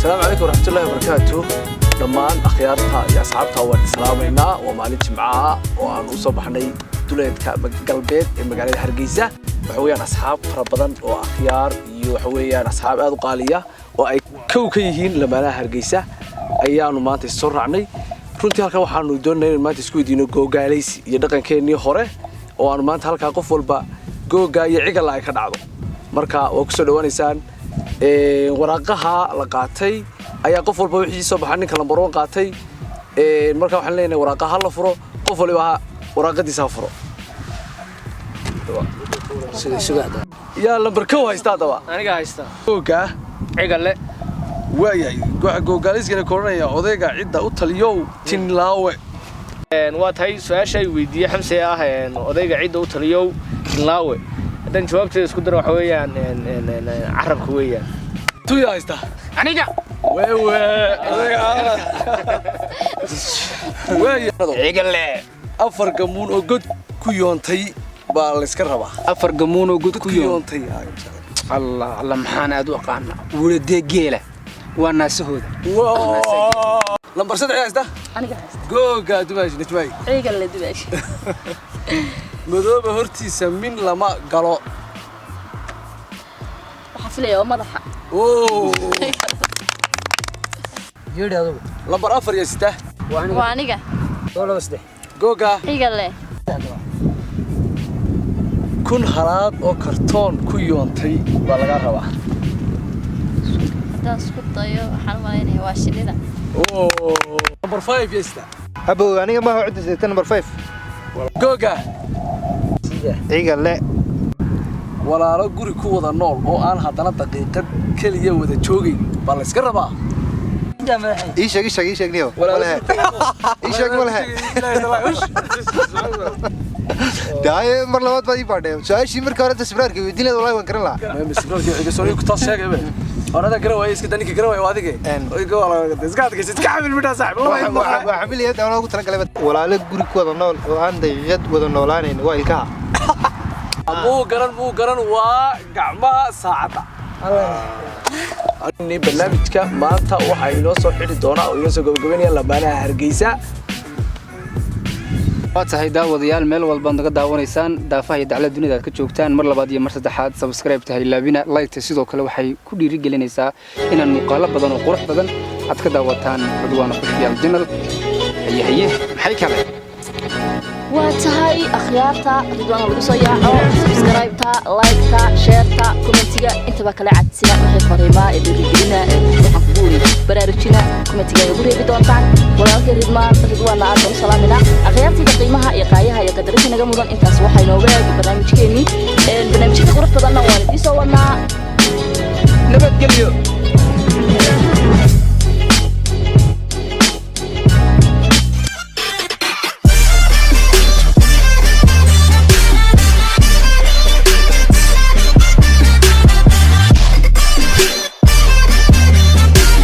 Asalaamu calaykum waraxmatullahi wabarakaatu. Dhammaan akhyaarta iyo asxaabta waan islaamaynaa. Waa maalin Jimcaha oo aan u soo baxnay duleedka galbeed ee magaalada Hargeysa. Waxa weeyaan asxaab fara badan oo akhyaar iyo waxa weeyaan asxaab aad u qaaliya oo ay kow ka yihiin lamaanaha Hargeysa ayaanu maanta is soo raacnay. Runtii halkan waxaanu doonayna inaan maanta isku weydiino googaalaysi iyo dhaqankeennii hore, oo aanu maanta halkaa qof walba googa iyo cigala ay ka dhacdo. Marka waa kusoo dhawaanaysaan. Waraaqaha la qaatay ayaa qof walba wixii soo baxa ninka lambar 1 qaatay. Marka waxaan leenahay waraaqaha ha la furo, qof waliba ha waraaqadiisa ha furo. Yaa lambar 1 haysta haddaba? Aniga haysta. Googa. Cigale. Waayahay, waxa googaalaysigana koranaya odayga cidda u taliyow tinlaawe. Waa tahay su-aasha ay weydiiyey Xamse ah odayga cidda u taliyow tinlaawe. Haddaan jawaabteeda isku daro, waxa weeyaan carabka weeyaan. Tuya haysta? Aniga. Wewe odayga waaya. Cigale. Afar gamuun oo god ku yoontay baa layska rabaa. Afar gamuun oo god ku ku yoon yoontay. Allah Allah, maxaan aad u aqaana wuladee geela waa naasahooda. Lambar 3 haysta? Aniga haysta. Googa dumaashi Najmaay. Ciigan la dubaashi. Madooba hortiisa min lama galo. Waxaa filaya waa madaxa. Oo. Yeedhi adugu. Lambar 4 iyo sita? Waa aniga. Waa aniga. 2, 2, 3. Googa. Ciigan le. 1000 halaad oo kartoon ku yoontay baa laga rabaa. Haddaan isku dayo, waxaan u malaynaya waa shinnida. Oo, lambar 5 iyo sita? Abow, aniga maaha cidda sidata number 5. Googa. Cigale. Walaalo guri ku wada nool oo aan haddana daqiiqad keliya wada joogayn baa layska rabaa. Ii sheeg, ii sheeg, ii sheeg niyo. Malehe, ii sheeg, malehe. Daaye, mar labaad baad ii baadhay su-aashii. Markii hore inta sibraarka weydiin lahayd, wallahi waan garan lahaa. Horada garan waaye, iska ninka garan waaye waa adige. Iska adkaysa, iska xamil midhaa saaxib. Waa xamiliyad aan ugu talagalay. Walaalo guri ku wada nool oo aan daqiiqad wada noolaanayn waa ilkaha. Muu garan, muu garan, waa gacmaha saacadda. Barnaamijka maanta waxaa inoo soo xidhi doona oo inoo soo gabagabeynaya lamaanaha Hargeysa. Waa tahay daawadayaal, meel walbaad naga daawanaysaan, daafaha iyo daclada dunida aad ka joogtaan, mar labaad iyo mar saddexaad subscribe tahay laabina, like sidoo kale waxay ku dhiirigelinaysaa inaan muuqaalo badan oo qurux badan aad ka daawataan Ridwaan Official Channel. Haye haye, maxay kale? Waa tahay akhyaarta Ridwaan lagu soo yaaco, subscribe-ta, like-ta, share-ta, comment-iga intaba kala cadsina. Wixii fariimaa ee dhiirigelina ee waxaan kugu weri baraarujina, comment-iga ay ugu reebi doontaan walaalka Ridwaan. Ridwaanna aad baan u salaaminaa. Akhyaartayda qiimaha iyo qaayaha iyo qadarinta naga mudan, intaas waxaa inooga eeg barnaamijkeenii. Barnaamijyada qurux badanna waan idiin soo wadnaa. Nabadgelyo.